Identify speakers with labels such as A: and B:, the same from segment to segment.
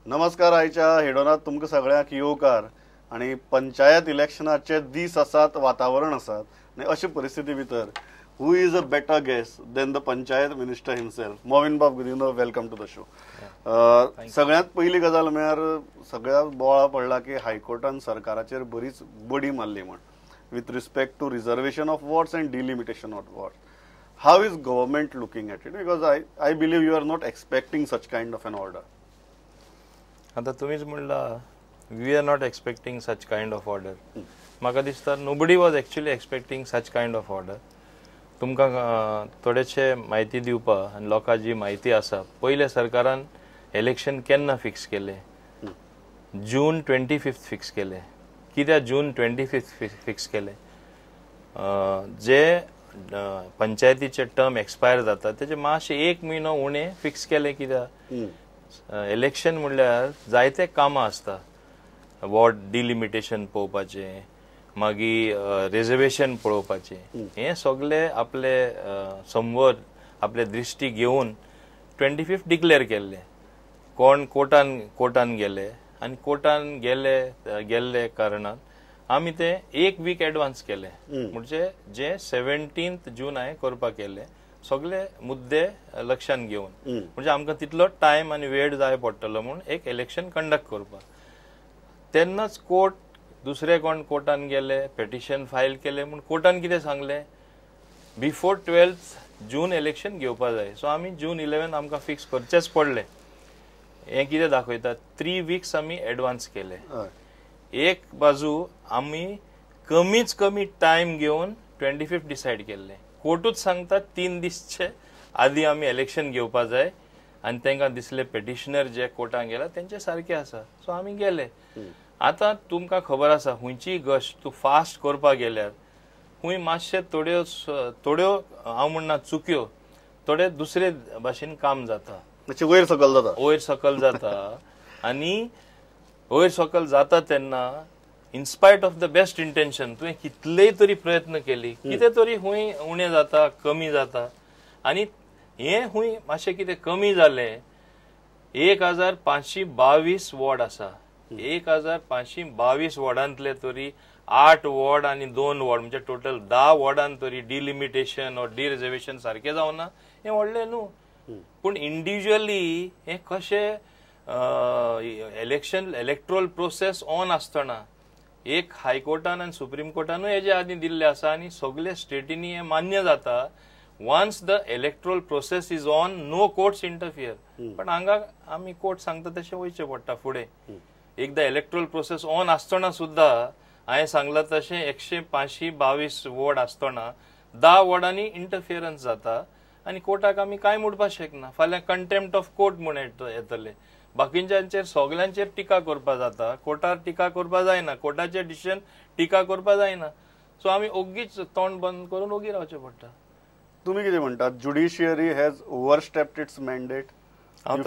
A: नमस्कार. आयच्या हेडोनात तुमकां सगळ्यांक येवकार. आनी पंचायत इलेक्शनाचे दीस आसात, वातावरण आसात आनी अशे परिस्थिती भितर who is a better guest than the panchayat minister himself, Mauvin Bob Godinho. Welcome to the show. सगळ्यांत पयली गजाल म्हळ्यार सगळ्या बोळा पडला की हायकोर्टान सरकाराचेर बरीच बडी मारली म्हण with respect to reservation of wards and delimitation of wards. How is government looking at it? Because I believe you are not expecting such kind of an order.
B: आता तुम्हीच म्हणला we are not expecting such kind of order. म्हाका दिसता nobody was actually expecting such kind of order. तुमकां थोडेशे म्हायती दिवपा आनी लोकांक जी म्हायती आसा, पयल्या सरकारान इलेक्शन केन्ना फिक्स केलें? जून 25 फिक्स केलें. कित्याक जून 25 फिक्स केलें? जे पंचायतीचे टर्म एक्सपायर जाता तेजे मातशे एक म्हयनो उणें फिक्स केलें. कित्याक इलेक्शन म्हणल्यार जायते कामां आसता, वॉर्ड डिलिमिटेशन पळोवपाचें, मागीर रिजर्वेशन पळोवपाचें, हें सगळे आपले संवर आपले दृश्टी घेवन 25 डिक्लेअर केल्ले. कोण कोर्टान गेले आनी कोर्टान गेले गेल्ले कारणान आमी ते एक वीक एडवान्स केले, म्हणजे जे 17 जून हांवें करपाक केले सगळे मुद्दे लक्षात घेवन, म्हणजे आमकां तितलो टायम आनी वेळ जाय पडटलो म्हूण एक इलेक्शन कंडक्ट करपाक. तेन्नाच कोर्ट दुसरे कोण कोर्टान गेले, पेटिशन फायल केले म्हूण कोर्टान कितें सांगलें, बिफोर 12 जून इलेक्शन घेवपा जाय. सो आमी जून 11 आमकां फिक्स करचेच पडले. हें कितें दाखयता, 3 वीक्स आमी एडवान्स केले. एक बाजू आमी कमीच कमी टायम घेवन 25 डिसायड केल्ले. कोर्टूच सांगता 3 दीसचे आदी आमी इलेक्शन घेवपा जाय आनी तांकां दिसले पेटिशनर जे कोर्टान गेला तेंचे सारके आसा, सो आमी गेले. आतां तुमकां खबर आसा खंयचीय गोश्ट तूं फास्ट करपाक गेल्यार खूंय मातशे थोड्यो थोड्यो हांव म्हणना चुक्यो, थोडे दुसरे भाशेन काम जाता,
A: वयर सकल जाता,
B: वयर सकल जाता. आनी वयर सकल जाता तेन्ना in spite of the best intention तुवें कितलेय तरी प्रयत्न केली, कितें तरी खूंय उणें जाता, कमी जाता. आनी हें खूंय मातशें कितें कमी जालें, 1522 वॉर्ड आसा, 1522 वॉर्डांतले तरी 8 वॉर्ड आनी 2 वॉर्ड म्हणजे टोटल 10 वॉर्डान तरी डिलिमिटेशन ऑर डिरिजर्वेशन सारकें जावना, हें व्हडलें न्हू. पूण इंडिविज्युअली हें कशें इलेक्शन इलेक्ट्रोल प्रोसेस ऑन आसतना एक हायकोर्टान आनी सुप्रीम कोर्टानूय हेजे आदीं दिल्लें आसा आनी सगळे स्टेटींनी हें मान्य जाता. Once the electoral process is on, no courts interfere. पण हांगा आमी कोर्ट सांगता तशें वयचें पडटा फुडें. एकदां इलेक्ट्रोल प्रोसेस ऑन आसतना सुद्दां हांवें सांगलां तशें 1522 वॉर्ड आसतना 10 वॉर्डांनी इंटरफियरन्स जाता आनी कोर्टाक आमी कांय म्हणपाक शकना. फाल्यां कंटेम्प्ट ऑफ कोर्ट म्हूण येतले, बाकींच्यांचेर सगल्यांचेर टिका करपा जाता, कोर्टार टिका करपा जायना, कोर्टाचे डिसिजन टिका करपा जायना. सो आमी ओगीच तोंड बंद करून ओगी रावचें पडटा.
A: तुमी कितें म्हणटात, judiciary has overstepped its mandate?
B: हांव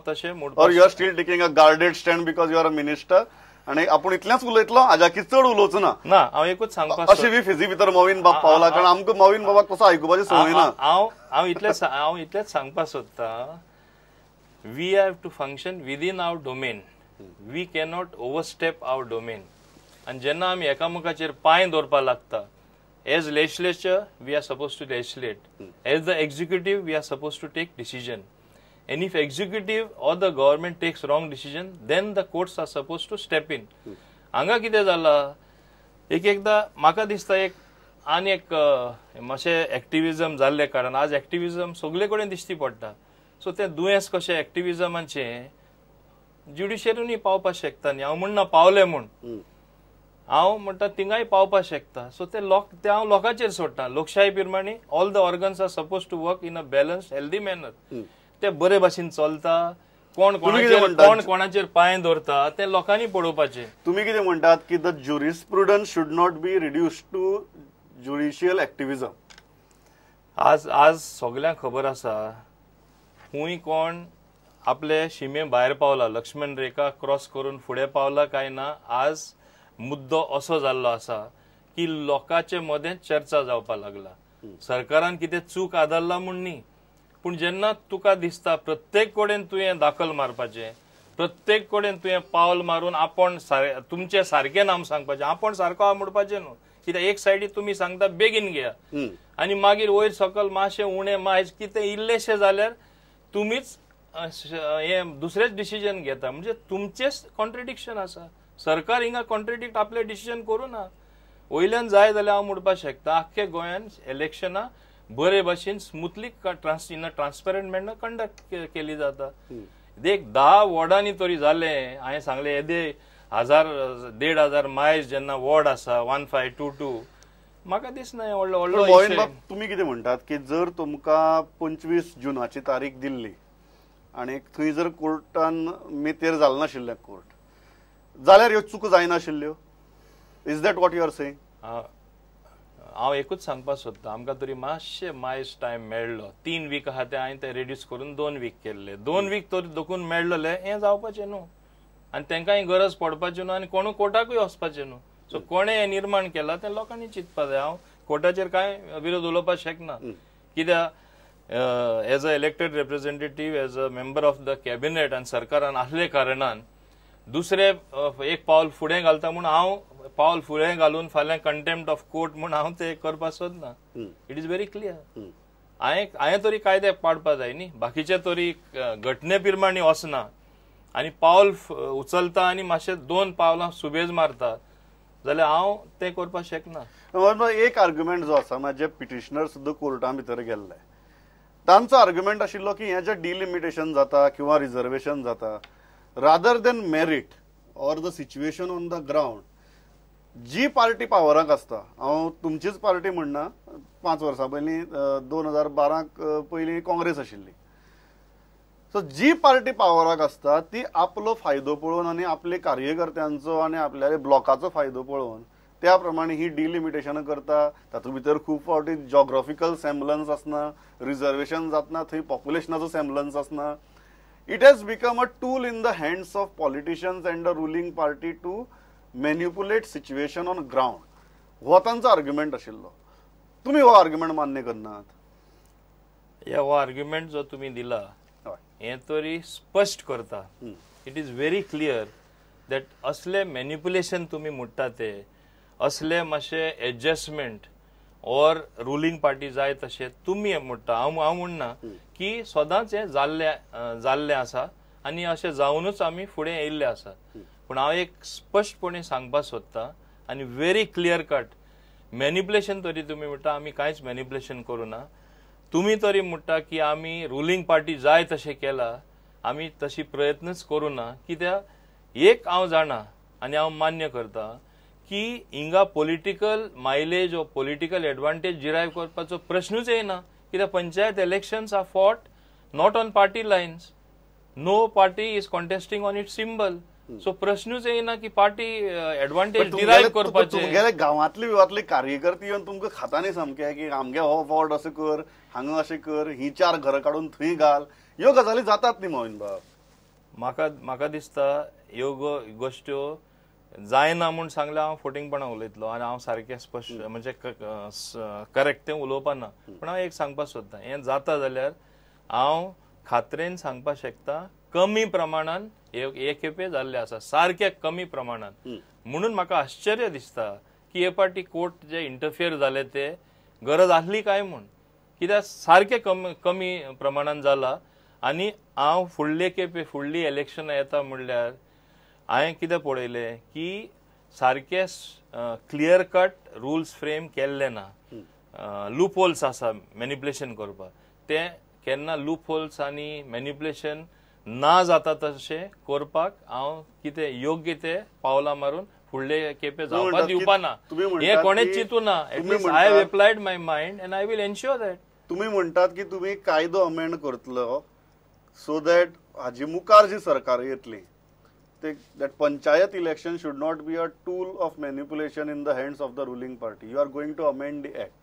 B: तशें
A: or you are still taking a guarded stand because you are a minister आनी आपूण इतलेंच उलयतलो, हाज्याकी चड उलोवचो ना?
B: ना, हांव एकूच सांगपाक
A: अशें बी फिजी भितर मोविन बाब पावला, कारण आमकां मोविन बाबाक कसो आयकुपाची संवय ना.
B: हांव इतलेंच सांगपाक सोदता, we have to function within our domain, we cannot overstep our domain. आनी जेन्ना आमी एकामेकाचेर पांय दवरपाक लागता, as legislature we are suppose to legislate, as the executive we are suppose to take decision. And if executive or the government takes wrong decision, then the courts are supposed to step in. हांगा कितें जाला, एक एकदां म्हाका दिसता एक आनी एक मातशें एक्टिविजम जाल्ले कारण आज एक्टिविजम सगळे कडेन दिश्टी पडटा. सो तें दुयेंस कशें एक्टिविजमाचें ज्युडिशरीनूय पावपाक शकता न्ही. हांव म्हणना पावलें म्हूण, हांव म्हणटा थिंगाय पावपाक शकता. सो ते ते हांव लोकांचेर सोडटा. लोकशाही प्रमाणे all the organs are suppose to work in a balanced healthy manner. ते बरे भाशेन चलता, कोण कोणाचेर पांय दवरता ते लोकांनी पळोवपाचें.
A: तुमी कितें म्हणटात की the jurisprudence should not be reduced to judicial activism?
B: आज आज सगल्यांक खबर आसा खूंय कोण आपले शिमे भायर पावला, लक्ष्मण रेखा क्रॉस करून फुडें पावला काय ना, आज मुद्दो असो जाल्लो आसा की लोकांचे मदें चर्चा जावपाक लागला. सरकारान कितें चूक आदारला म्हूण न्ही, पूण जेन्ना तुका दिसता प्रत्येक कडेन तुवें दाखल मारपाचें, प्रत्येक कडेन तुवें पावल मारून आपूण तुमचें सारकें नाम सांगपाचें, आपूण सारको आहा म्हणपाचें न्हू. कित्याक एक सायडी तुमी सांगता बेगीन घेया आनी मागीर वयर सकल मातशें उणें मायज कितें इल्लेशें जाल्यार तुमीच हें दुसरेंच डिसिजन घेता. म्हणजे तुमचेच कॉन्ट्रडिक्शन आसा. सरकार हिंगा कॉन्ट्रडिक्ट आपलें डिसिजन करूं ना. वयल्यान जाय जाल्यार हांव म्हणपाक शकता आख्खे गोंयान इलेक्शनां बरे भाशेन smoothly in a transparent manner conduct केली जाता. देख 10 वॉर्डांनी तरी जालें. हांवें सांगलें येदे 1000 1500 मायज जेन्ना वॉर्ड आसा 1522, म्हाका दिसना व्हडलो व्हडलो.
A: तुमी कितें म्हणटात की जर तुमकां 25 जुनाची तारीख दिल्ली आनी थंय जर कोर्टान मेतेर जाल नाशिल्लें कोर्ट जाल्यार ह्यो चुको जायनाशिल्ल्यो? Is that what you are saying?
B: हांव एकूच सांगपाक सोदता, आमकां तरी मातशें मायज टायम मेळ्ळो. 3 वीक आहा ते हांवें ते रेड्यूस करून 2 वीक केल्ले. 2 वीक तरी दोकून मेळ्ळले हें जावपाचें न्हू आनी तांकांय गरज पडपाची न्हू आनी कोणूय कोर्टाकूय वचपाचें न्हू. सो कोणें हें निर्माण केलां तें लोकांनी चिंतपाक जाय. हांव कोर्टाचेर कांय विरोध उलोवपाक शकना, कित्याक as a elected representative, as a member of the cabinet आनी सरकारान आसले कारणान दुसरे एक पावल फुडें घालता म्हूण हांव पावल फुडें घालून फाल्यां कंटेम्प्ट ऑफ कोर्ट म्हूण हांव ते करपाक सोदना. It is very clear. हांवें तरी कायदे पाडपा जाय न्ही, बाकीचे तरी घटने प्रमाणे वचना आनी पावल उचलता आनी मातशें 2 पावलां सुबेज मारता जाल्यार हांव तें करपाक शकना.
A: एक आर्ग्युमेंट जो आसा, म्हणजे पिटिशनर सुद्दां कोर्टा भितर गेल्ले, तांचो आर्ग्युमेंट आशिल्लो की हें जें डिलिमिटेशन जाता किंवा रिजर्वेशन जाता, rather than merit or the situation on the ground, ji party पावराक आसता, हांव तुमचीच पार्टी म्हणना, 5 वर्सां पयलीं 2012 पयलीं काँग्रेस आशिल्ली, सो जी पार्टी पावराक आसता ती आपलो फायदो पळोवन आनी आपले कार्यकर्त्यांचो आनी आपल्या ब्लॉकाचो फायदो पळोवन त्या प्रमाणे ही डिलिमिटेशन करता. तातूंत भितर खूब फावटी जॉग्राफिकल सेम्बलन्स आसना, रिजर्वेशन जातना थंय पॉप्युलेशनाचो सेम्बलन्स आसना. It has become a tool in the hands of politicians and the ruling party to manipulate situation on ground. हो तांचो आर्ग्युमेंट आशिल्लो. तुमी हो आर्ग्युमेंट मान्य करनात?
B: ह्या हो आर्ग्युमेंट जो तुमी दिला हें तरी स्पश्ट करता. It is very clear that असले मॅन्युपुलेशन तुमी म्हणटा ते असले मातशे एडजस्टमेंट ऑर रुलींग पार्टी जाय तशें तुमी म्हणटा. हांव म्हणना की सदांच हें जाल्लें आसा आनी अशें जावनूच आमी फुडें येयल्ले आसा. पूण हांव एक स्पश्टपणे सांगपाक सोदता आनी व्हेरी क्लियर कट, मॅन्युपुलेशन तरी तुमी म्हणटा आमी कांयच मॅन्युपुलेशन करूं ना. तुमी तरी म्हणटा की आमी रुलींग पार्टी जाय तशें केला, आमी तशी प्रयत्नच करूं ना. कित्याक एक हांव जाणा आनी हांव मान्य करता की हिंगा पॉलिटिकल मायलेज वो पॉलिटिकल एडवांटेज डिरायव करपाचो प्रश्नूच येना. कित्याक panchayat elections are fought not on party lines, no party is contesting on its symbol. So प्रश्नूच येना की पार्टी एडवांटेज डिरायव करपाचें.
A: तुमगेले गांवांतले विवांतले कार्यकर्ते येवन तुमकां खाता न्ही सामके की आमगे हो वॉर्ड अशें कर, हांगा अशें कर, ही 4 घरां काडून थंय घाल, ह्यो गजाली जातात न्ही मोहिन बाब?
B: म्हाका दिसता ह्यो गोश्ट्यो जायना म्हूण सांगलें हांव फोटिंगपणां उलयतलो आनी हांव सारकें स्पश्ट म्हणजे करेक्ट तें उलोवपा ना. पूण हांव एक सांगपाक सोदता, हें जाता जाल्यार हांव खात्रेन सांगपाक शकता कमी प्रमाणान हे खेपे जाल्ले आसा, सारके कमी प्रमाणान. म्हणून म्हाका आश्चर्य दिसता की हे पार्टी कोर्ट जे इंटरफियर जाले ते गरज आसली काय म्हूण, कित्याक सारके कमी प्रमाणान जाला. आनी हांव फुडले खेपे फुडली इलेक्शनां येता म्हणल्यार हांवें कितें पळयलें की सारके क्लियर कट रुल्स फ्रेम केल्ले ना, लूप होल्स आसा मॅनिपुलेशन करपाक, ते केन्ना लूप होल्स आनी मॅनिपुलेशन ना जाता तशें करपाक हांव कितें योग्य ते पावलां मारून फुडले खेपे जावपाक दिवपा ना. हें कोणेच चिंतू ना. At least I have applied my mind and I will ensure that.
A: तुमी म्हणटात की तुमी कायदो अमेंड करतलो सो that हाजी मुखार जी सरकार येतली that panchayat election should not be a tool of manipulation in the hands of the ruling party. You are going to amend the act.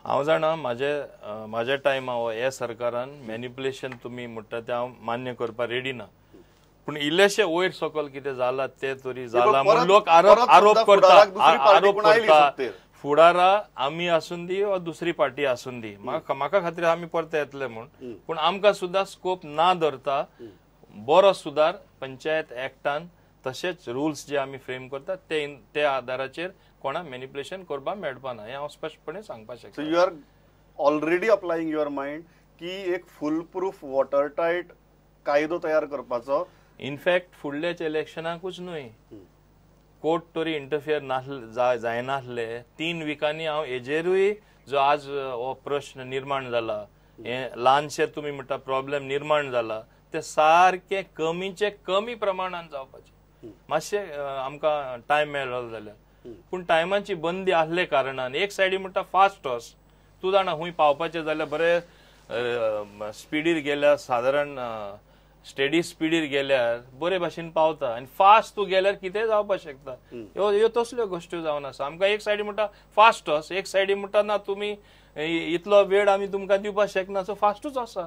B: हांव जाणा म्हाज्या टायमा ह्या सरकारान मॅनिपुलेशन तुमी म्हणटा तें हांव मान्य करपाक रेडी ना. पूण इल्लेशे वयर सकल कितें जालां तें तरी जालां म्हूण लोक आरोप करता. फुडारा आमी आसून दी वा दुसरी पार्टी आसून दी, म्हाका खातीर आमी परते येतले म्हूण, पूण आमकां सुद्दां स्कोप ना धरता बरो सुदार पंचायत एक्टान तशेंच रुल्स जे आमी फ्रेम करतात ते आधाराचेर कोणा मॅनिप्युलेशन करपाक मेळपा ना, हें हांव स्पश्टपणे सांगपाक शकता.
A: So you are already applying your mind की एक फुल प्रूफ वॉटर टायट कायदो तयार करपाचो.
B: इनफॅक्ट फुडल्याच इलेक्शनाकूच न्हय, कोर्ट तरी इंटरफियर नासले जायनासले 3 विकांनी हांव हेजेरूय जो आज हो प्रश्न निर्माण जाला, हे ल्हानशे तुमी म्हणटा प्रॉब्लेम निर्माण जाला, ते सारके कमीचे कमी प्रमाणान जावपाचे. मातशे आमकां टायम मेळ्ळो जाल्यार, पूण टायमाची बंदी आसले कारणान एक सायडी म्हणटा फास्ट वच, तूं जाणा खूंय पावपाचें जाल्यार बरे स्पिडीर गेल्यार, सादारण स्टेडी स्पिडीर गेल्यार बरे भाशेन पावता, आनी फास्ट तूं गेल्यार कितेंय जावपाक शकता. ह्यो तसल्यो गोश्ट्यो जावन आसा. आमकां एक सायडी म्हणटा फास्ट वच, एक सायडी म्हणटा ना तुमी इतलो वेळ आमी तुमकां दिवपाक शकना, सो फास्टूच आसा.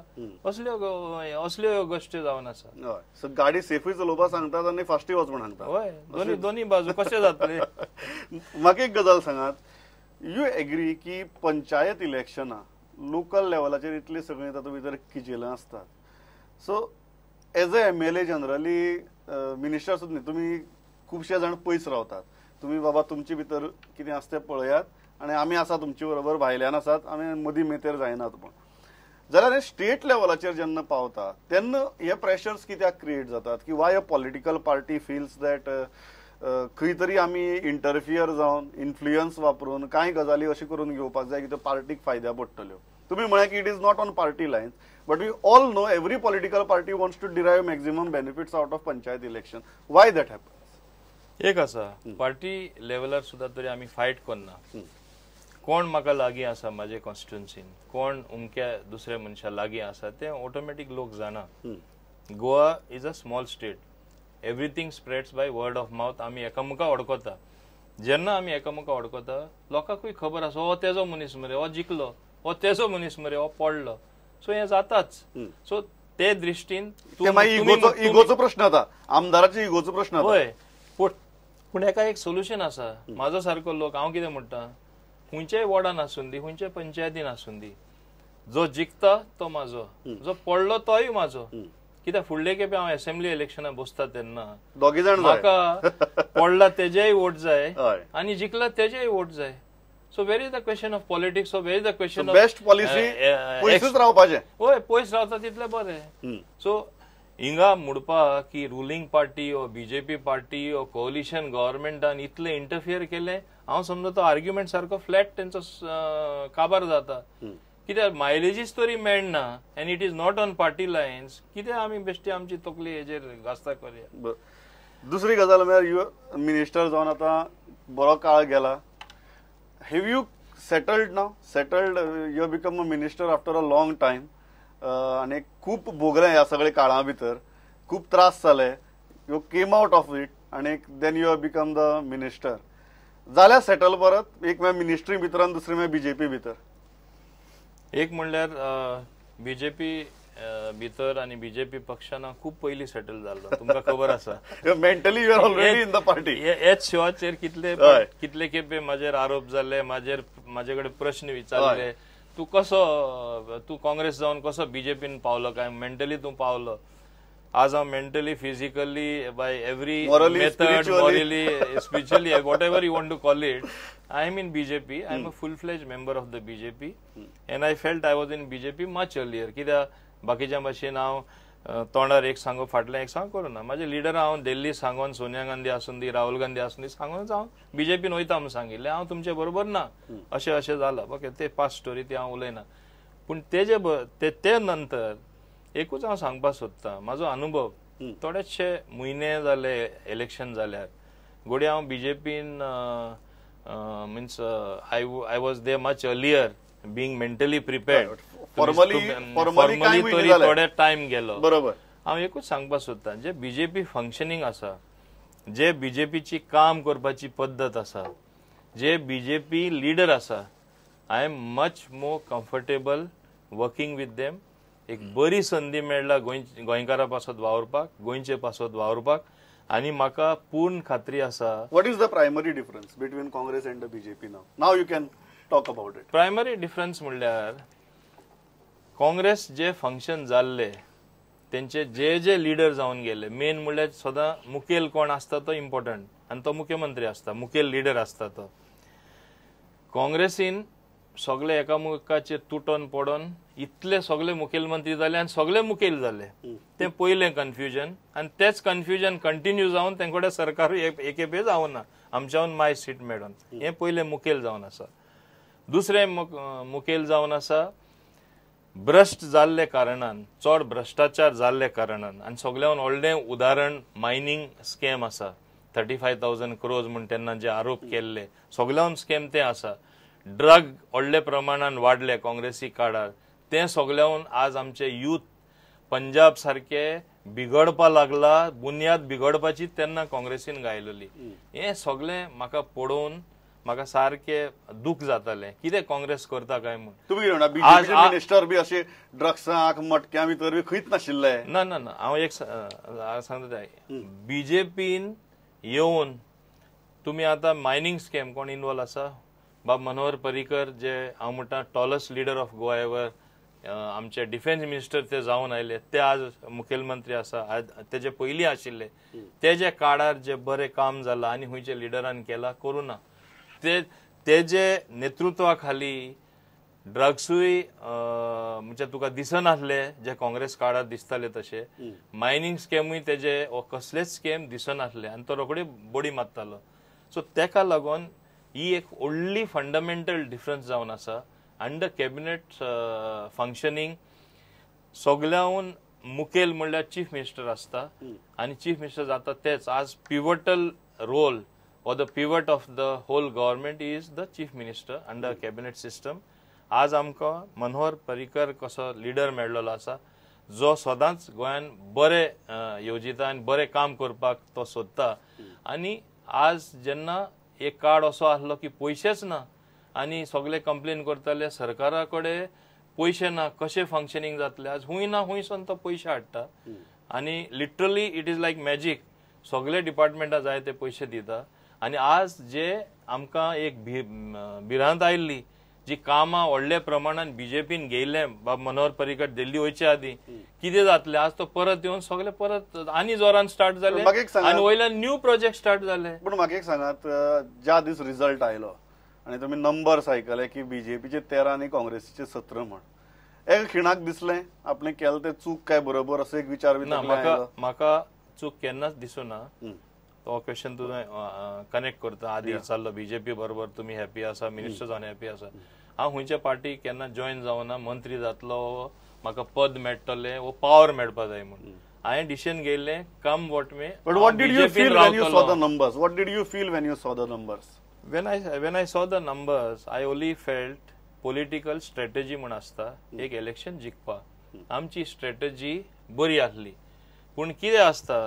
B: असल्यो असल्यो गोश्टी जावन आसा.
A: सो गाडी सेफूय चलोवपाक सांगतात आनी फास्टूय वच म्हण सांगतात.
B: हय, दोनी बाजू कशें जातलें.
A: म्हाका एक गजाल सांगात, you agree की पंचायत इलेक्शनां लोकल लेवलाचेर इतली सगळीं तातूंत भितर किजेलां आसतात. So as a MLA generally minister सुद्दां न्ही, तुमी खुबशे जाण पयस रावतात, तुमी बाबा तुमचे भितर कितें आसा तें पळयात आनी आमी आसा तुमचे बरोबर, भायल्यान आसात, आमी मदीं मेतेर जायनात. पूण जाल्यार हे स्टेट लेवलाचेर जेन्ना पावता तेन्ना हे प्रेशर्स कित्याक क्रिएट जातात की why a political party feels that खंय तरी आमी इंटरफियर जावन इन्फ्लुयन्स वापरून कांय गजाली अशी करून घेवपाक जाय की त्यो पार्टीक फायद्या पडटल्यो. तुमी म्हळ्यार की it is not on party lines, but we all know every political party wants to derive maximum benefits out of panchayat election. Why that happens?
B: एक आसा, पार्टी लेवलार सुद्दां तरी आमी फायट करना. कोण म्हाका लागीं आसा म्हाजे कॉन्स्टिट्युन्सीन, कोण अमक्या दुसऱ्या मनशा लागीं आसा तें ऑटोमॅटीक लोक जाणा. Goa is a small state, everything spreads by word of mouth. आमी एकामेका वळखता, जेन्ना आमी एकामेका वळखता लोकांकूय खबर आसा हो तेजो मनीस मरे, हो जिखलो, हो तेजो मनीस मरे, हो पडलो. सो हें जाताच. सो ते दृश्टीन
A: इगोचो प्रश्न जाता, आमदाराचो इगोचो प्रश्न.
B: हय, पूण हेका एक सोल्युशन आसा. म्हाजो सारको लोक, हांव कितें म्हणटा, खंयच्याय वॉर्डान आसूं दी, खंयच्याय पंचायतीन आसूं दी, जो जिखता तो म्हाजो, जो पडलो तोय म्हाजो. कित्याक फुडले खेपे हांव एसेंब्ली इलेक्शनाक बसता तेन्ना
A: दोगी जाण
B: म्हाका पडला तेजेय वोट जाय आनी जिखला तेजेय वोट जाय. So where is the question of politics, so where is the question of
A: best policy? पयसूच रावपाचें.
B: हय, पयस रावता तितलें बरें. सो हिंगा म्हणपाक की रुलींग पार्टी ओ बीजेपी पार्टी ओ कोलिशन गव्हर्मेंटान इतलें इंटरफियर केलें, हांव समजा तो आर्ग्युमेंट सारको फ्लॅट तेंचो काबार जाता. कित्याक मायलेजीस तरी मेळना and it is not on party lines. कित्याक आमी बेश्टी आमची तकली हेजेर घासता करया.
A: दुसरी गजाल म्हळ्यार you minister जावन आतां बरो काळ गेला. Have you settled now? Settled, you have become a minister after a long time. आनी खूब भोगलें ह्या सगळे काळा भितर, खूब त्रास जाले. You came out of it आनी then you have become the minister. जाल्यार सेटल परत, एक म्हळ्यार मिनिस्ट्री भितर आनी दुसरी म्हळ्यार बीजेपी भितर.
B: एक म्हणल्यार बीजेपी भितर आनी बीजेपी पक्षान हांव खूब पयलीं सेटल जाल्लो, तुमकां खबर आसा.
A: Mentally you are already in the party.
B: हेच शोवाचेर कितले कितले खेपे म्हाजेर आरोप जाले, म्हाजे कडेन प्रश्न विचारले, तूं कसो, तूं काँग्रेस जावन कसो बीजेपीन पावलो काय, मेंटली तूं पावलो. आज हांव mentally, physically, by every method, morally, spiritually, whatever you want to call it, I am in BJP. I am a full fledge member of the BJP and I felt I was in BJP much earlier. कित्याक बाकीच्या भाशेन हांव तोंडार एक सांगो फाटल्यान एक सांग करूना. म्हाजे लिडर हांव दिल्ली सांगोन, सोनिया गांधी आसूं दी, राहुल गांधी आसूं दी, सांगूनच हांव बीजेपीन वयता म्हूण सांगिल्लें, हांव तुमचे बरोबर ना, अशें अशें जालां. ओके, ते पास्ट स्टोरी ती हांव उलयना. पूण तेजे ते नंतर एकूच हांव सांगपाक सोदतां, म्हाजो अनुभव थोडेशे म्हयने जाले इलेक्शन जाल्यार घडये हांव बीजेपीन means I was there much earlier being mentally prepared.
A: Formally
B: तरी थोडे टायम गेलो.
A: बरोबर.
B: हांव एकूच सांगपाक सोदतां, जे बीजेपी फंक्शनींग आसा, जे बीजेपीची काम करपाची पद्दत आसा, जे बीजेपी लिडर आसा, I am much more comfortable working with them. एक बरी संदी मेळ्ळा गोंयकारा पासत वावुरपाक, गोंयचे पासत वावुरपाक, आनी म्हाका पूर्ण खात्री आसा.
A: What is the primary difference between Congress and the BJP now? Now you can talk about it.
B: Primary difference म्हणल्यार काँग्रेस जे फंक्शन जाल्ले तेंचे जे जे लिडर जावन गेले, मेन म्हणल्यार सदां मुखेल कोण आसता तो इम्पॉर्टंट आनी तो मुख्यमंत्री आसता, मुखेल लिडर आसता तो. काँग्रेसीन सगळे एकामेकाचेर तुटोन पडोन इतले सगळे मुखेलमंत्री जाले आनी सगळे मुखेल जाले. तें पयलें कन्फ्युजन आनी तेच कन्फ्युजन कंटिन्यू जावन तेंचे कडेन सरकारूय एके पे जावना, आमच्याहून माय सीट मेळोन. हें पयलें मुखेल जावन आसा. दुसरें मुखेल जावन आसा भ्रश्ट जाल्ले कारणान, चड भ्रश्टाचार जाल्ले कारणान. आनी सगळ्यान व्हडलें उदाहरण मायनींग स्कॅम आसा. 35,000 crores म्हूण तेन्ना जे आरोप केल्ले सगळ्यान स्कॅम तें आसा. ड्रग व्हडले प्रमाणान वाडले काँग्रेसी काळार, तें सगळ्यान आज आमचे यूथ पंजाब सारके बिगडपा लागला, बुन्याद बिगडपाची तेन्ना काँग्रेसीन गायलेली. हें सगळें म्हाका पळोवन म्हाका सारकें दुःख जातालें, कितें काँग्रेस करता काय म्हूण.
A: तुमी कितें म्हणटा, बीजेपीचे मिनिस्टर बी अशे ड्रग्सांक मटक्या भितर बी खंयच नाशिल्ले?
B: ना ना ना, हांव एक सांगता, बीजेपीन येवन तुमी आतां मायनींग स्कॅम कोण इनवॉल्व आसा, बाब मनोहर पर्रीकर जे हांव म्हणटा tallest leader of Goa ever, आमचे डिफेन्स मिनिस्टर ते जावन आयले, ते आज मुखेलमंत्री आसा. आज तेजे पयलीं आशिल्ले तेजे काळार जे बरें काम जालां आनी खंयच्या लिडरान केलां करूं ना, ते तेजे नेतृत्वा खाली ड्रग्सूय म्हणजे तुका दिसनासले जे काँग्रेस काळार दिसताले तशे, मायनींग स्कॅमूय तेजे कसलेच स्कॅम दिसनासले आनी तो रोखडे बडी मारतालो. सो तेका लागून ही एक व्हडली फंडामेंटल डिफरन्स जावन आसा. अंडर कॅबिनेट फंक्शनींग सगळ्याहून मुखेल म्हणल्यार चीफ मिनिस्टर आसता आनी चीफ मिनिस्टर जाता तेच आज pivotal role or the pivot of the whole government is the chief minister under cabinet system. आज आमकां मनोहर पर्रीकर कसो लिडर मेळ्ळलो आसा, जो सदांच गोंयान बरें येवजिता आनी बरें काम करपाक तो सोदता. आनी आज जेन्ना एक कार्ड असो आसलो की पयशेच ना आनी सगळे कंप्लेन करताले सरकारा कडेन पयशे ना, कशें फंक्शनींग जातलें, आज हुंय ना हुंयसून तो पयशे हाडटा आनी literally it is like magic, सगळे डिपार्टमेंटां जाय ते पयशे दिता. आनी आज जे आमकां एक भिरांत आयिल्ली जी कामां व्हडल्या प्रमाणान बीजेपीन घेयलें बाब मनोहर पर्रीकर दिल्ली वयचे आदीं कितें जातलें, आज तो परत येवन सगळे परत आनी जोरान स्टार्ट जाले आनी वयल्यान न्यू प्रोजेक्ट स्टार्ट जाले.
A: पूण म्हाका एक सांगात, ज्या दीस रिजल्ट आयलो आनी तुमी नंबर्स आयकले की बीजेपीचे 13 आनी काँग्रेसीचे 17 म्हण, एका खिणाक दिसलें आपणें केलें तें चूक काय बरोबर असो एक विचार बी
B: ना? म्हाका चूक केन्नाच दिसूना. तो क्वेश्चन तुवें कनेक्ट करता आदी चाललो बीजेपी बरोबर तुमी हॅपी आसा, मिनिस्टर जावन हॅपी आसा. हांव खंयच्या पार्टी केन्ना जॉयन जावना, मंत्री जातलो म्हाका पद मेळटलें वो पावर मेळपा जाय म्हूण हांवें decision घेयलें come what may.
A: But what did you feel when you saw the numbers? What did you feel when you saw the numbers?
B: When I saw the numbers, I only felt political strategy म्हूण आसता एक election जिखपा. आमची strategy बरी आसली, पूण कितें आसता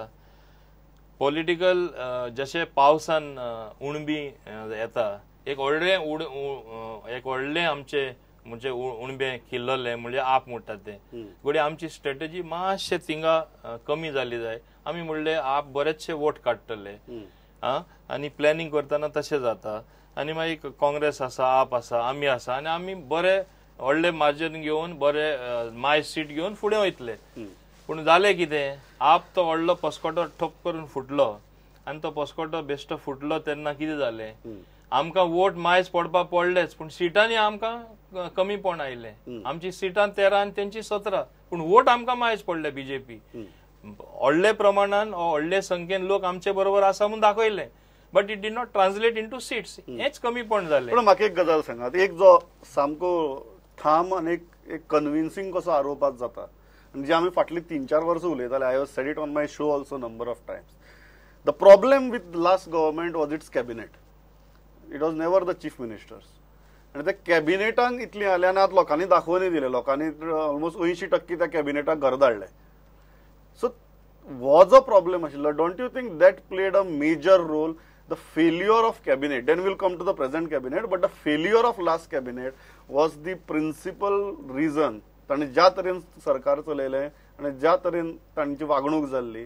B: पॉलिटिकल जशें पावसान उणबी येता, एक व्हडलें एक व्हडलें आमचें म्हणजे उणबें खिल्ललें म्हणजे आप म्हणटात तें, घडये आमची स्ट्रॅटजी मातशें थिंगा कमी जाली जाय. आमी म्हणलें आप बरेचशे वोट काडटले आनी प्लॅनिंग करतना तशें जाता आनी मागीर काँग्रेस आसा, आप आसा, आमी आसा आनी आमी बरे व्हडले मार्जीन घेवन बरे माय सीट घेवन फुडें वयतले. पूण जालें कितें, आप तो व्हडलो पस्कोटो ठोप करून फुटलो आनी तो पस्कोटो बेश्टो फुटलो तेन्ना कितें जालें, आमकां वोट मायज पडपाक पडलेच, पूण सिटांनी आमकां कमीपण आयलें. आमची सिटां 13 आनी तेंची 17, पूण वोट आमकां मायज पडले. बीजेपी व्हडले प्रमाणान व्हडले संख्येन लोक आमचे बरोबर आसा म्हूण दाखयलें, but it did not translate into seats, हेंच कमीपण जालें.
A: पूण म्हाका एक गजाल सांगात, एक जो सामको ठाम आनी एक कन्विन्सिंग कसो आरोप आज जाता आनी जे आमी फाटलीं 3-4 वर्सां उलयताले, I have said it on my show also number of times, the problem with last government was its cabinet, it was never the chief ministers. आनी त्या कॅबिनेटांक इतलीं आयलें आनी आतां लोकांनी दाखोवनय दिलें, लोकांनी ऑलमोस्ट 80% त्या कॅबिनेटाक घर धाडलें. सो हो जो प्रॉब्लेम आशिल्लो, don't you think that played a major role? The failure of cabinet, then we'll come to the present cabinet, but the failure of last cabinet was the principal reason. तांणी ज्या तरेन सरकार चलयलें आनी ज्या तरेन तांची वागणूक जाल्ली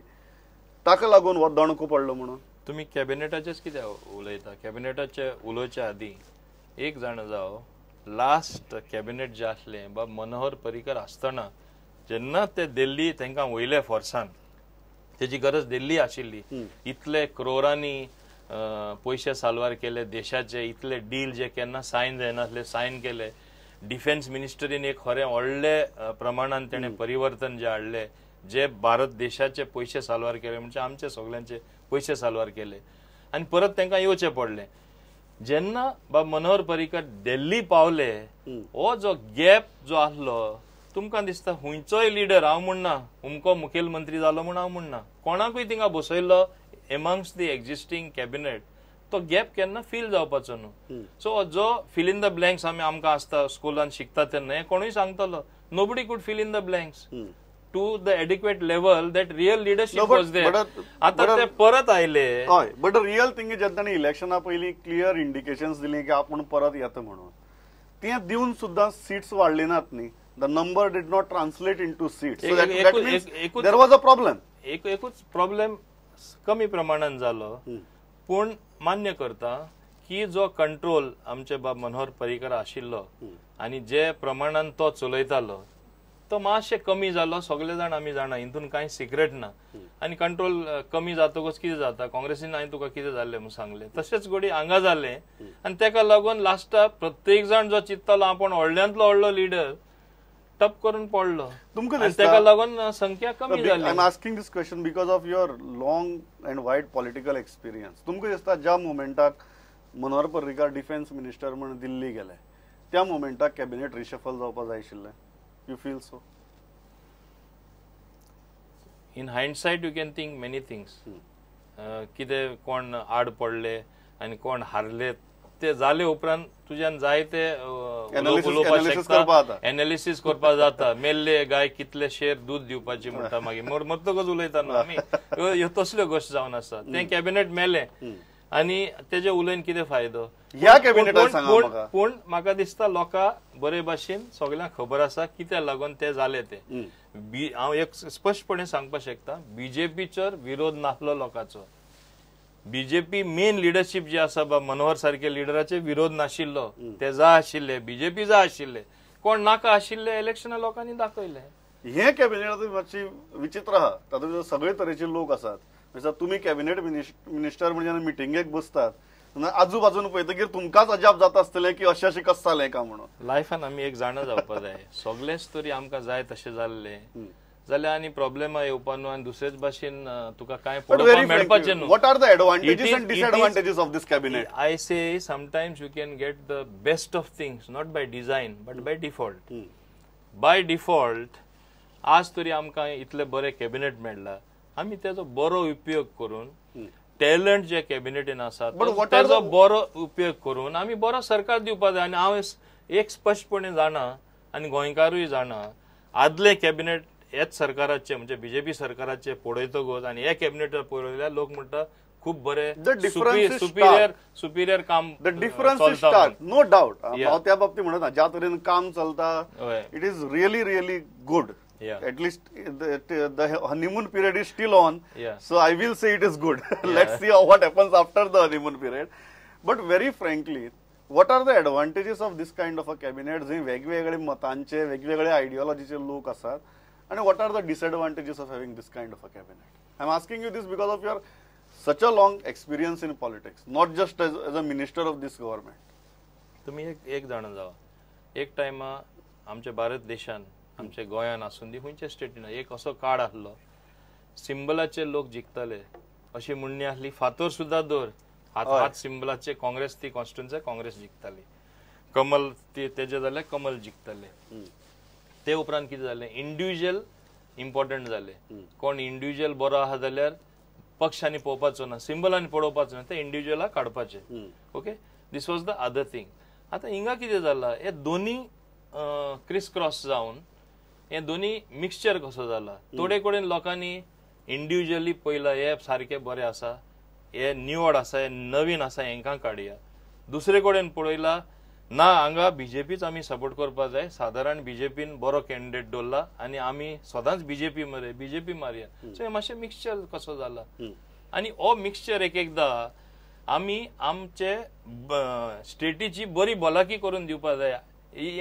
A: ताका लागून हो दणको पडलो म्हणून.
B: तुमी कॅबिनेटाचेच कितें उलयता, कॅबिनेटाचे उलोवच्या आदीं एक जाणा जाव, लास्ट कॅबिनेट जें आसलें बाब मनोहर पर्रीकर आसतना जेन्ना ते दिल्ली तांकां वयले फोर्सान तेजी गरज दिल्ली आशिल्ली, इतले क्रोरांनी पयशे साल्वार केले देशाचे, इतले डील जे केन्ना सायन जायनासले सायन केले. डिफेन्स मिनिस्टरीन एक खरें व्हडले प्रमाणान तेणें परिवर्तन जे हाडले, जे भारत देशाचे पयशे साल्वार केले, म्हणजे आमचे सगळ्यांचे पयशे साल्वार केले आनी परत तांकां येवचें पडलें. जेन्ना बाब मनोहर पर्रीकर दिल्ली पावले, हो जो गॅप जो आसलो, तुमकां दिसता खंयचोय लिडर, हांव म्हणना अमको मुखेलमंत्री जालो म्हूण हांव म्हणना, कोणाकूय थिंगा बसयल्लो एमंग्स्ट the existing cabinet, तो गॅप केन्ना फील जावपाचो न्हू. सो जो फिल इन the blanks आमी आमकां आसता स्कुलान शिकता तेन्ना, हें कोणूय सांगतलो, nobody could fill in the blanks to the adequate level that real leadership was there. आता ते परत आयले.
A: हय, बट रियल थिंग जेन्ना तांणी इलेक्शना पयलीं क्लियर इंडिकेशन्स दिली की आपूण परत येता म्हणून, ते दिवन सुद्दां सीट्स वाडली नात न्ही. The number did not translate into seats. So that means there was a problem.
B: एकूच प्रॉब्लेम कमी प्रमाणान जालो, पूण मान्य करता की जो कंट्रोल आमचे बाब मनोहर पर्रीकर आशिल्लो आनी जे प्रमाणान तो चलयतालो तो मातशें कमी जालो. सगळे जाण आमी जाणा, हितून कांय सिक्रेट ना. आनी कंट्रोल कमी जातकच कितें जाता, काँग्रेसीन हांवें तुका कितें जाल्लें म्हूण सांगलें, तशेंच घोडी हांगा जालें. आनी तेका लागून लास्टाक प्रत्येक जाण जो चिंततालो आपूण व्हडल्यांतलो व्हडलो लिडर, टप करून पडलो.
A: तुमकां
B: तेका लागून संख्या कमी जाली.
A: I am asking this question because of your long and wide political experience. तुमकां दिसता ज्या मुमेंटाक मनोहर पर्रीकर डिफेन्स मिनिस्टर म्हूण दिल्ली गेले, त्या मुमेंटाक कॅबिनेट रिशफल जावपा जाय आशिल्लें? You feel so?
B: In hindsight you can think many things. कितें कोण आड पडले आनी कोण हारले ते जाले उपरांत तुज्यान जायते
A: एनालिसीस करपा
B: एनालिसीस करपा जाता. मेल्ले गाय कितले शेर दूद दिवपाची म्हणटा, मागीर मरतकच उलयता न्हू आमी, ह्यो तसल्यो गोश्ट जावन आसा. तें कॅबिनेट मेलें आनी तेजे उलयन कितें फायदो
A: ह्या कॅबिनेटाक?
B: पूण म्हाका दिसता लोकां बरे भाशेन सगल्यांक खबर आसा कित्याक लागून ते जाले. ते हांव एक स्पश्टपणे सांगपाक शकता, बीजेपीचेर विरोध नासलो लोकांचो. बीजेपी मेन लिडरशीप जी आसा बा मनोहर सारके लिडराचे विरोध नाशिल्लो, ते जाय आशिल्ले, बीजेपी जाय आशिल्ले, कोण नाका आशिल्ले इलेक्शना लोकांनी दाखयले.
A: हे कॅबिनेट मातशी विचित्र आहा, तातूंत सगळे तरेचे लोक आसात. तुमी कॅबिनेट मिनिस्टर म्हणजे मिटिंगेक बसतात, आजूबाजून पळयतकीर तुमकांच अजाप जाता आसतलें की अशें अशें कशें जालें काय म्हणून.
B: लायफान आमी एक जाणा जावपा जाय, सगळेच तरी आमकां जाय तशें जाल्लें जाल्यार आनी प्रॉब्लेमा येवपा न्हू आनी दुसरेच भाशेन तुका कांय पळोवपाक मेळपाचें न्हू.
A: What are the advantages and disadvantages of this cabinet?
B: I say sometimes you can get the best of things not by design but by default. By default आज तरी आमकां इतले बरें कॅबिनेट मेळ्ळा, आमी तेजो बरो उपयोग करून, टॅलंट जे कॅबिनेटीन आसा तेजो बरो उपयोग करून आमी बरो सरकार दिवपाक जाय. आनी हांव एक स्पश्टपणे जाणा आनी गोंयकारूय जाणा, आदले कॅबिनेट हेच सरकाराचे म्हणजे बीजेपी सरकाराचे पळयतकच आनी हे कॅबिनेट पळयल्यार लोक म्हणटा खूब बरे सुपिरियर सुपिरियर काम.
A: The difference is stark, no doubt. हांव त्या बाबतीत म्हणना, ज्या तरेन काम चलता it is really really good. At least the honeymoon period is still on. So I will say it is good. Let's see what happens after the honeymoon period. But very frankly, what are the advantages of this kind of a cabinet जंय वेगवेगळे मतांचे, वेगवेगळे आयडियोलॉजीचे लोक आसात, आनी what are the disadvantages of having this kind of a cabinet? I am asking you this because of your such a long experience in politics, not just as a minister of this government.
B: तुमी एक जाणा जावा, एक टायमा आमच्या भारत देशान, आमच्या गोंयान आसून दी खंयच्या स्टेटीन एक असो काळ आसलो सिंबलाचे लोक जिखताले अशी म्हणणी आसली. फातोर सुद्दां दवर, हात हात सिंबलाचे काँग्रेस ती कॉन्स्टिट्युन्सी काँग्रेस जिखताली, कमल तेजे जाल्यार कमल जिखताले. ते उपरांत कितें जालें, इंडिविज्युअल इम्पॉर्टंट जाले. कोण इंडिविज्युअल बरो आहा जाल्यार पक्षांनी पळोवपाचो ना, सिंबलांनी पळोवपाचो ना, ते इंडिविज्युअलाक काडपाचे. Okay, this was the other thing. आतां हिंगा कितें जाला, हे दोनी क्रिस क्रॉस जावन हे दोनी मिक्सचर कसो जाला. थोडे कडेन लोकांनी इंडिविज्युअली पयला हे सारके बरे आसा, हे निवड आसा, हे नवीन आसा, हेंकां काडया. दुसरे कडेन पळयला ना हांगा बीजेपीच आमी सपोर्ट करपाक जाय, सादारण बीजेपीन बरो कॅन्डिडेट दवरला आनी आमी सदांच बीजेपी मरे बीजेपी मारया. सो हे मातशें मिक्सचर कसो जाला. आनी हो मिक्सचर एक एकदां आमी आमचे स्टेटीची बरी भलायकी करून दिवपाक जाय.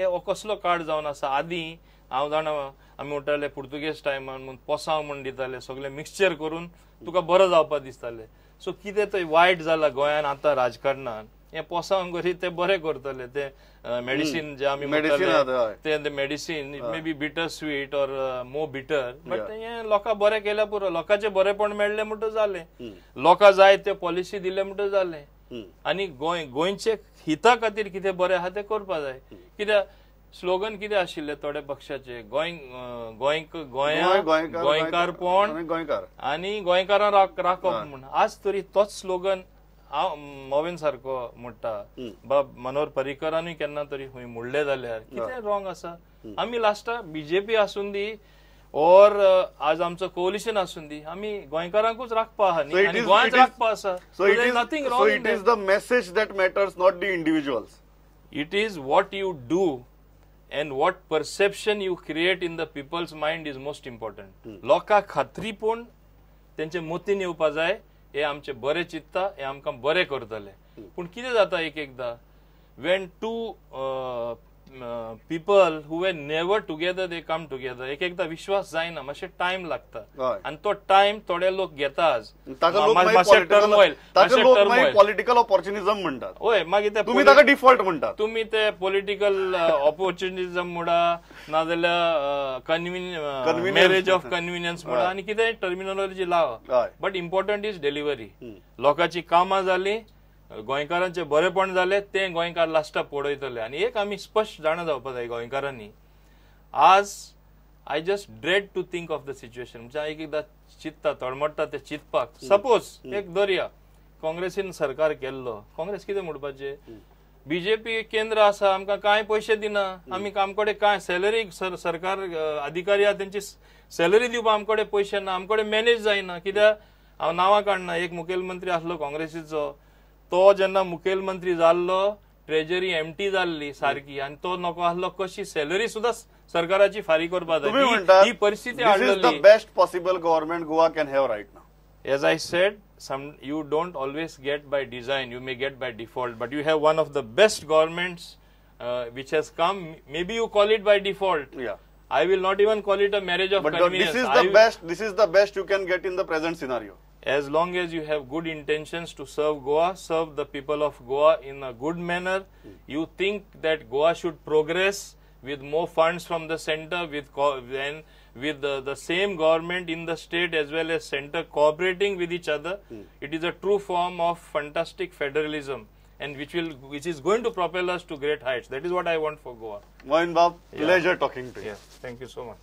B: हो कसलो कार्ड जावन आसा, आदीं हांव जाणा आमी म्हणटाले पुर्तुगेज टायमान म्हूण पोसांव म्हूण दिताले, सगळे मिक्सचर करून तुका बरो जावपा दिसताले. सो कितें थंय वायट जाला गोंयान आतां राजकारणान, हें पोसांव करीत ते बरें करतले. ते मेडिसीन जे आमी म्हणटाले ते medicine it may be bitter sweet or more bitter, but हें लोकां बरें केल्यार पुरो, लोकांचें बरेंपण मेळ्ळें म्हणटच जालें, लोकां जाय ते पॉलिसी दिले म्हणटच जालें. आनी गोंयचे हिता खातीर कितें बरें आहा तें करपा जाय. कित्याक स्लोगन कितें आशिल्लें थोड्या पक्षाचे, गोंय गोंय गोंयकारपण आनी गोंयकारां राखप म्हूण. आज तरी तोच स्लोगन हांव मोविन सारको म्हणटा, बाब मनोहर पर्रीकरानूय केन्ना तरी खंय म्हणलें जाल्यार कितें रॉंग आसा? आमी लास्टाक बीजेपी आसून दी और आज आमचो कोलिशन आसून दी, आमी गोंयकारांकूच राखपा आहा न्ही, आनी गोंयांत राखपा आसा. Nothing wrong.
A: It is the message that matters, not the individuals.
B: It is what you do and what perception you create in the people's mind is most important. लोकां खात्री पूण तेंचे मतीन येवपा जाय, हे आमचे बरे चित्ता, हे आमकां बरे करतले. पूण कितें जाता एक एकदां, when two people who were never together they come together, एक एकदां विश्वास जायना, मातशें टायम लागता आनी तो टायम थोडे लोक घेता आज.
A: पॉलिटिकल ऑपॉर्च्युनिझम म्हणटात.
B: हय, मागीर ते
A: तुमी ताका डिफॉल्ट म्हणटात,
B: तुमी ते पॉलिटिकल ऑपॉर्च्युनिझम म्हणा, नाजाल्यार मॅरेज ऑफ कन्विनियन्स म्हणा, आनी कितें terminology lava, but important is delivery. लोकांची कामां जाली, गोंयकारांचे बरेपण जालें, तें गोंयकार लास्टाक पळयतले. आनी एक आमी स्पश्ट जाणा जावपा जाय गोंयकारांनी, आज I just dread to think of the situation. म्हणजे एक एकदां चिंतता, तळमळटा ते चिंतपाक. सपोज एक दर्या काँग्रेसीन सरकार केल्लो, काँग्रेस कितें म्हणपाचें, बीजेपी केंद्र आसा, आमकां कांय पयशे दिना, आमी आमकडे कांय सॅलरी सरकार अधिकारी आहा तेंची सॅलरी दिवपाक आमकडे पयशे ना, आमकडे मॅनेज जायना. कित्याक हांव नांवां काडना, एक मुखेलमंत्री आसलो काँग्रेसीचो, तो जेन्ना मुखेलमंत्री जाल्लो ट्रेजरी एमटी जाल्ली सारकी, आनी तो नको आसलो कशी सॅलरी सुद्दां सरकाराची फारीक करपाक जाय. ही परिस्थिती हाडलेली.
A: Best possible government Goa can have right now.
B: As I said, some you don't always get by design, you may get by default, but you have one of the best governments which has come. Maybe you call it by default.
A: Yeah.
B: I will not even call it a marriage of
A: but
B: convenience.
A: This is the best. This is the best you can get in the present scenario.
B: As long as you have good intentions to serve Goa, serve the people of Goa in a good manner, you think that Goa should progress with more funds from the center, with the same government in the state as well as center cooperating with each other. It is a true form of fantastic federalism, and which is going to propel us to great heights. That is what I want for Goa.
A: Moin Bab, pleasure talking to you.
B: Yeah, thank you so much.